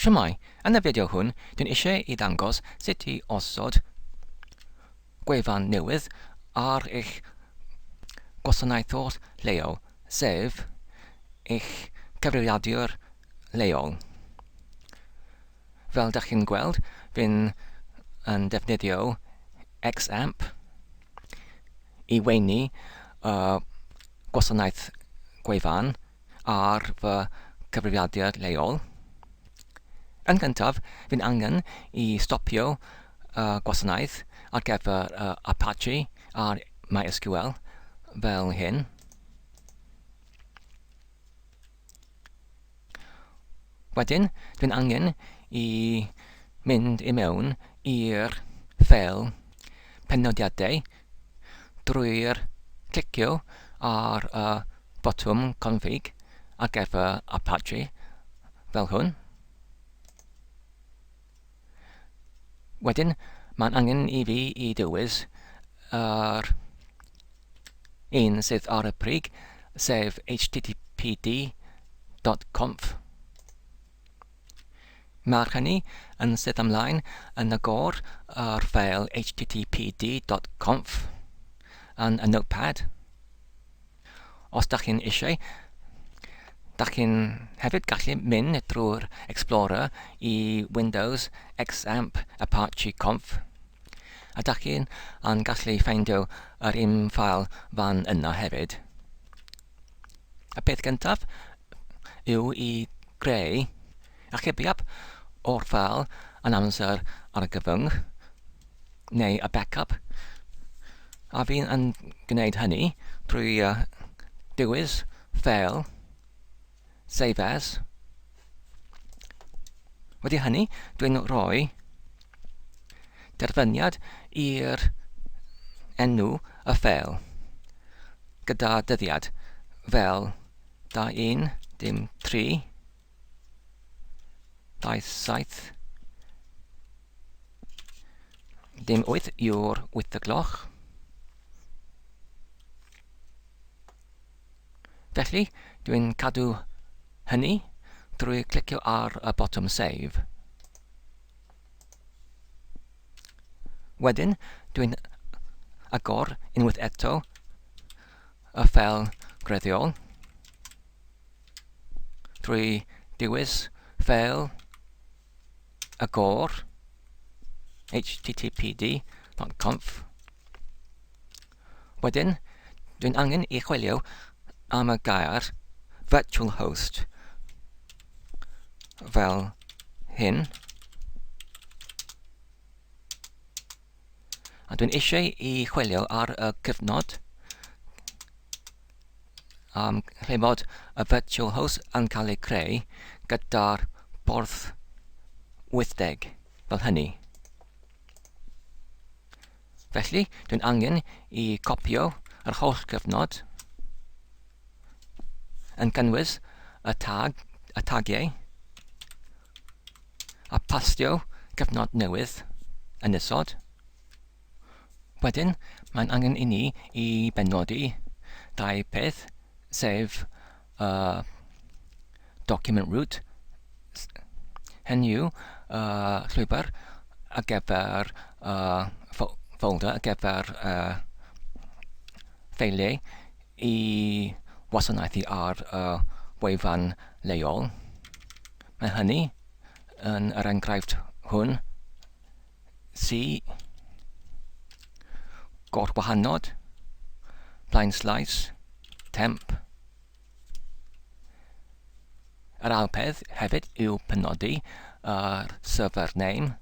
Shwmae! Yn y fideo hwn, dwi'n eisiau i ddangos sut i osod gwefan newydd ar eich gwasanaethwr lleol, sef eich cyfrifiadur leol. Fel dych chi'n gweld, fi'n yn defnyddio XAMPP i weini y gwasanaeth gwefan ar fy cyfrifiadur leol. Yn gyntaf, fi'n angen i stopio y gwasanaeth ar gyfer y Apache a'r MySQL fel hyn. Wedyn, dwi'n angen i mynd i mewn i'r ffeil penodiadau drwy'r clicio ar y botwm config ar gyfer Apache fel hwn. Wedyn, mae'n angen i fi i dewis yr un sydd ar y brig, sef httpd.conf. Mae'r hynny yn sydd ymlaen yn agor yr ffeil httpd.conf yn y notepad. Os da chi'n eisiau, da chi'n hefyd gallu mynd drwy'r Explorer i Windows XAMPP Apache Conf. A da chi'n yn gallu ffeindio yr un ffael fan yna hefyd. Y peth gyntaf yw i greu archebiad o'r ffeil yn amser argyfwng neu y backup, a fi'n yn gwneud hynny drwy dewis File, Save As. Wedi hynny, dwi'n rhoi derbyniad i'r enw y ffeil gyda dyddiad fel 2 1 dim 3 2 7 Dim 8 yw'r 8 y gloch. Felly, dwi'n cadw hynny drwy clicio ar y botwm Save. Wedyn, dwi'n agor unwaith eto y ffeil gwreiddiol drwy dewis Ffeil agor httpd.conf. Wedyn, dwi'n angen i chwilio am y gair virtual host fel hyn. A dwi'n eisiau i chwilio ar y cyfnod am lle bod y virtual host yn cael ei creu gyda'r borth 80 fel hynny. Felly, dwi'n angen i copio yr holl gyfnod yn cynnwys y tag, y tagiau a pastio cyfnod newydd yn isod. Wedyn, mae'n angen i ni i benodi dau peth, sef y document root, hynny yw y llwybr ar gyfer y folder ar gyfer y ffeiliau i wasanaethu ar y wefan leol. Mae hynny yn yr enghraifft hwn C gorwahanod blaen slaes temp. Yr ail peth hefyd yw penodi yr server name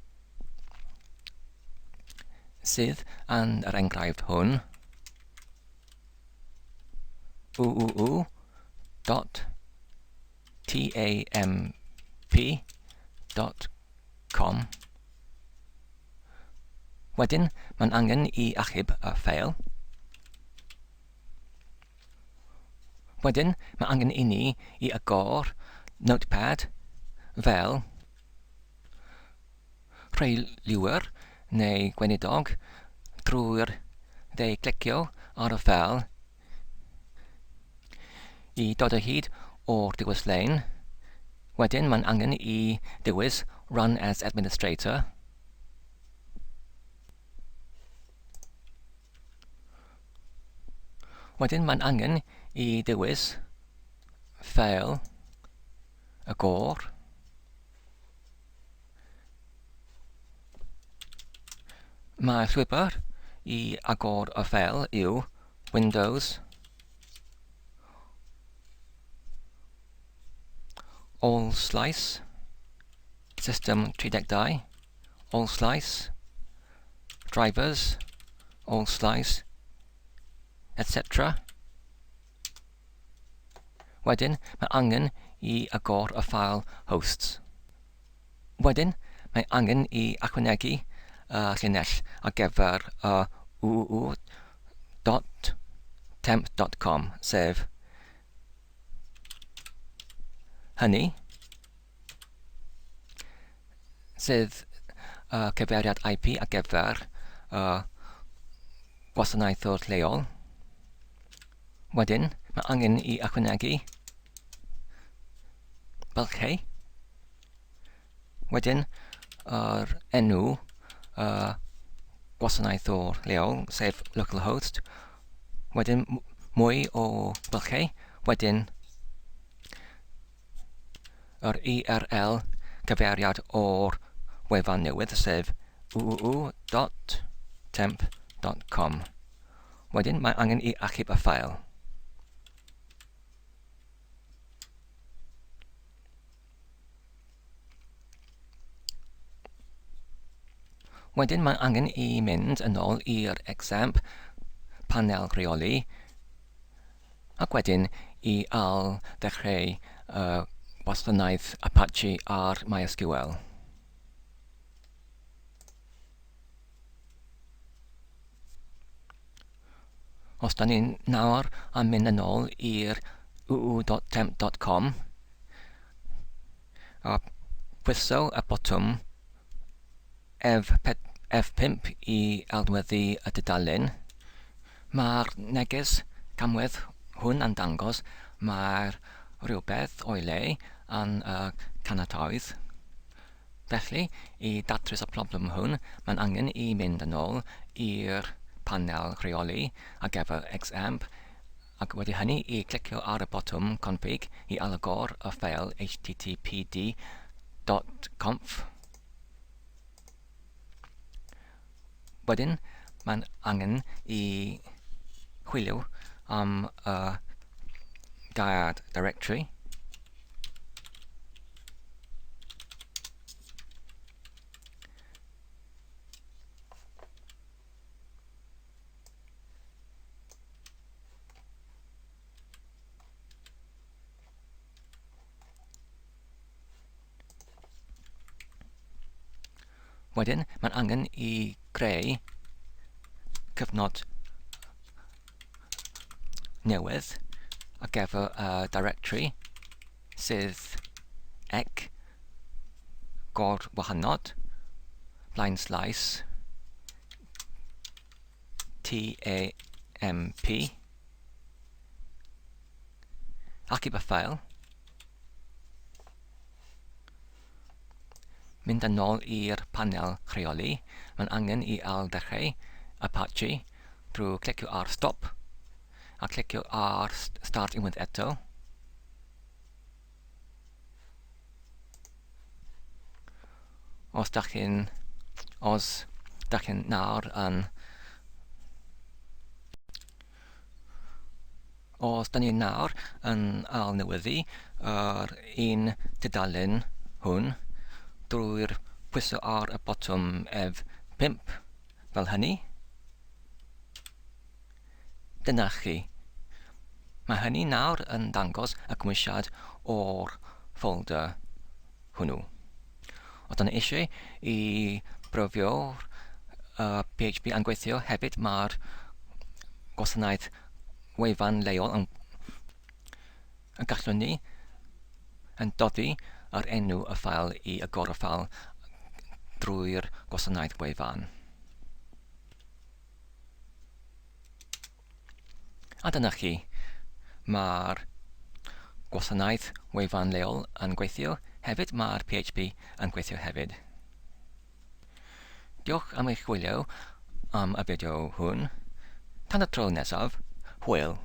sydd yn yr enghraifft hwn www dot tamp dot com. Wedyn, mae'n angen i achub y ffeil. Wedyn, mae angen i ni i agor Notepad fel rheiliwr neu gweinidog drwy'r dde clicio ar y ffeil i dod o hyd o'r dewis lein. Wedyn mae'n angen i ddewis Run as Administrator. Wedyn mae'n angen i ddewis Ffeil y Gôr. Mae llwybr i agor y ffeil yw Windows All Slice System 32 All Slice Drivers All Slice etc. Wedyn, mae angen i agor y ffael hosts. Wedyn, mae angen i ychwanegu y llinell ar gyfer y www.temp.com, sef hynny sydd y cyfeiriad IP ar gyfer y gwasanaethwr lleol. Wedyn, mae angen i ychwanegu bylchau. Wedyn, yr enw y gwasanaethwr lleol, sef localhost. Wedyn, mwy o bylchau. Wedyn, yr URL cyfeiriad o'r wefan newydd, sef www.temp.com. Wedyn, mae angen i achub y ffael. Wedyn mae angen i mynd yn ôl i'r XAMPP panel rheoli ac wedyn i ail ddechrau y gwasanaeth Apache ar MySQL. Os da ni'n nawr am mynd yn ôl i'r uu.temp.com a pwyso y botwm F5 i adnewyddu y dudalen, mae'r neges camwedd hwn yn dangos mae'r rhywbeth o'i le yn y caniataodd. Felly, i datrys y problem hwn, mae'n angen i mynd yn ôl i'r panel rheoli ar gyfer XAMPP, ac wedi hynny i clicio ar y botwm Config i ailagor y ffeil httpd.conf. Wedyn, mae'n angen i chwilio am y gair directory. Wedyn, mae'n angen i greu cyfnod newydd ar gyfer y directory sydd ec gorwahanod blaen slaes TAMP achub y ffael Mynd yn ôl i'r panel rheoli, mae'n angen i ailddechrau Apache drwy clicio ar Stop a clicio ar Start unwaith eto. Os da chi'n os da chi'n nawr yn Os da ni nawr yn ailnewyddu yr un tudalen hwn drwy'r pwyso ar y botwm F5 fel hynny, dyna chi. Mae hynny nawr yn dangos y cymwysiad o'r ffolder hwnnw. Os da ni eisiau i brofio'r PHP yn gweithio hefyd, mae'r gwasanaeth wefan leol yn, y gallwn ni yn dodi yr enw y ffael i agor y ffael drwy'r gwasanaeth wefan. A dyna chi, mae'r gwasanaeth wefan leol yn gweithio hefyd, mae'r PHP yn gweithio hefyd. Diolch am eich gwylio am y fideo hwn. Tan y tro nesaf, hwyl!